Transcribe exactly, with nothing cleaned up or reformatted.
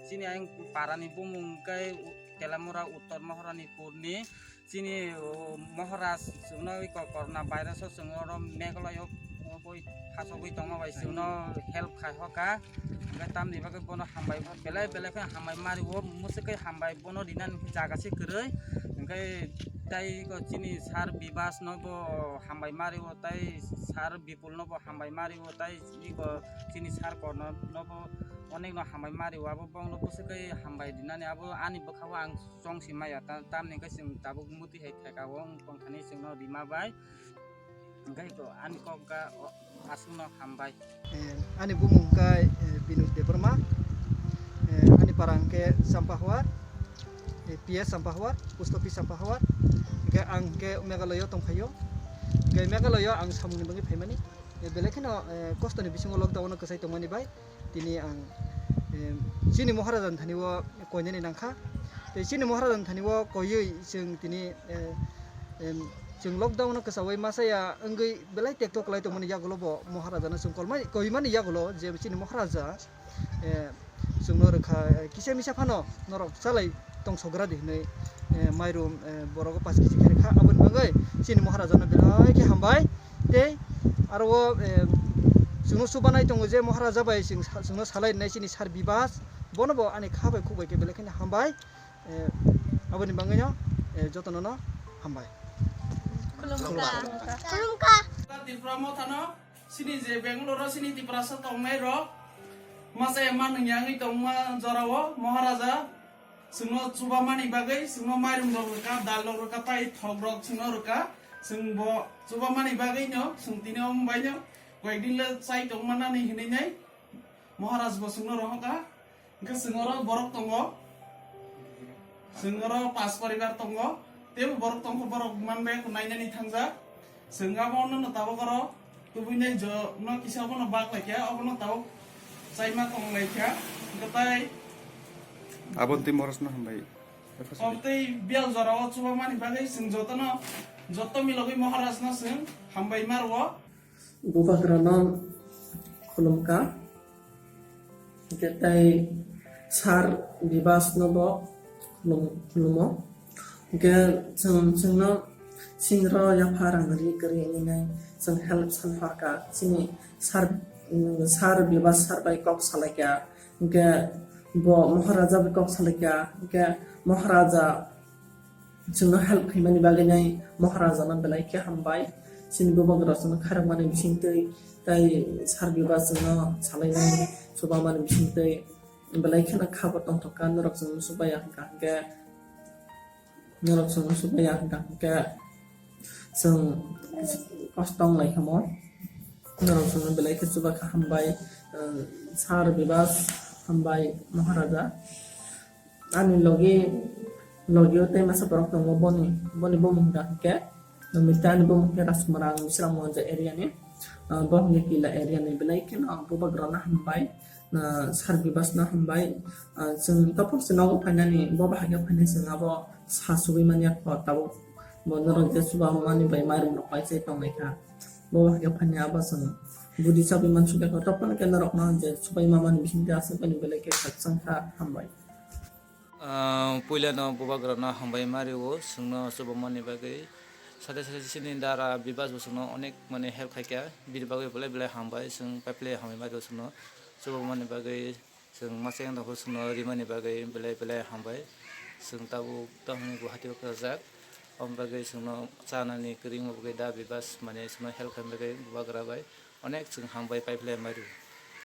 Chini ayang parani bumung khe u-, Telamura Uttor Maharanipurni. Chini, o, Maharaj chwngno iko corona virus o chwng oro Meghalaya o boi phasogwi tongma bai chwngno help khai hoka. Hwnkhe tamni bagwi bono hambai, belai belai khe hambai mari o, mwswk khe hambai bono rinani jaga se kwrwi. Hwnkhe tei iko chini sir Bibas no bo hambai mari o, tei sir Bipul no bo hambai mari o, tei iko chini sir Korno no bo onek no hambai mari o, abo bongno bwswk khe hambai rinani abo ani bwkha o ang chong si maya, ta-, tamni hwnkhe chwng tabuk muti hai theka o wng tong thani chwngno rima bai. Hwnkhe ko ani kok ga o aswkno hambai. Eh, ani bumung hwnkhe, eh, Binod Debbarma. Eh, ani para hwnkhe Sampahuar, eh, P S Sampahuar, post office Sampahuar. Hwnkhe ang hwnkhe Meghalaya o tongphaio. Hwnkhe Meghalaya o ang samungni bagwi phaimani. Eh, belai kheno, eh, kostoni bisingo lockdown o kwchai tongmani bai. Tini ang, em, chini Maharaja ni thani o koinani nangkha. Tei chini Maharaja ni thani o koiwi chwng tini, eh, em, chwng lockdown no kwchawui masa ya wngwi belai tekto kwlai tongmani yagulo bo Maharaja no chwng kolmani, koimani yagulo je chini Maharaja, eh, chwngno rwkha, eh, kisa misa phano norok chalai tongsogra di hinwi, eh, mairum, eh, borogo paanch kg khe rwkha. Aboni bagwi chini Maharaja no belai khe hambai. Tei aro o, eh, chwngno chubanai tongo je Maharaja bai chwng sa-, chwngno salai rwnai chini sir Bibas, bono bo ani kha bai khuk bai khe belai kheno hambai. Eh, aboni bagwino, eh, jotono no hambai. Khulumkha. Khulumkha. Tripura mothano chini je Bangalore o chini Tiprasa tongnai rok masa ya manung yangwi tongma jorao Maharaja chwngno chubamani bagwi, chwngno mairum rok rwkha, dal rok rwkha, tai thok rok chwngno rwkha. Chwng bo chubamani bagwi no, chwng tini omo bai no koyekdin le chai tongmanani hinwi nai Maharaj bo chwngno rohorkha. Hwnkhe chwng oro borok tongo, chwng oro pas poribar tongo, teibo borok tongkha, borok manbai nainani thangjak. Chwng abono no tabuk oro tubui nai jo no kisa obono bak lai kha, obono tabuk chaima tong lai kha. Hwnkhe tai Aboni twi Maharaj no hambai. Omo tei biyal jora o chubamani bagwi chwng jotono, joto milogwi Maharaj no chwng hambai ma rwo. Bubagra no khulumkha. Hwnkhe tei sir Bibas no bo khulum-, khulumo. Hwnkhe chwng, chwngno sinro yapha rang ri kwrwi wngwi nai chwng help san pharkha. Chini sir, sir Bibas sir bai kok salaikha. Hwnkhe bo Maharaja bai kok salaikha. Hwnkhe Maharaja chwngno help khaimani bagwi nai Maharaja no belai khe hambai. Chini bubagra chwngno khairokmani bisingtwi tei sir Bibas chwngno salainai chubamani bisingtwi belai kheno kha bo tongthokha, norok chwngno chubaya hwnkha hwnkhe, norok chwngno chubaya hwnkha hwnkhe chwng kosto wnglai kha mo. Norok chwngno belai khe chubakha, hambai, eh, sir Bibas, hambai Maharaja. Ani logi, logi o tei masa borok tongo, boni, boni bumung hwnkha hwnkhe, Nomita ani bumung khe Rajkumar, ang Bisramganj area ni, ah, bo hwnkhe Kila area ni, belai kheno ang bubagra no hambai, ah, sir Bibas no hambai, ah, chwng topor se nogo phainani, bo bahai khe phainai chwng abo sa sugui manya kho, tabuk bo norok je chuba mani bai mairum rok pai chai tong lai kha, bo bahai khe phainai abo chwng budi chabwi mansukya kho, topor khe norok no je chubai mamani bising twi aswk bai belai khe khakchang kha, hambai. Ah, puila no bubagra no hambai ma rio, chwngno chubamani bagwi. Sate sate chini dara Bibas bo chwngno onek mane help khaikha, bini bagwi belai belai hambai, chwng paiple hambai ma rio chwngno chubamani bagwi, chwng masa yang dangphuru chwngno rimani bagwi belai belai hambai. Chwng tabuk tamni Guwahati o kwchajak, aboni bagwi chwngno chanani kwrwngma bagwi da Bibas mane chwngno help khaimani bagwi bubagra bai onek chwng hambai paiple ma rio.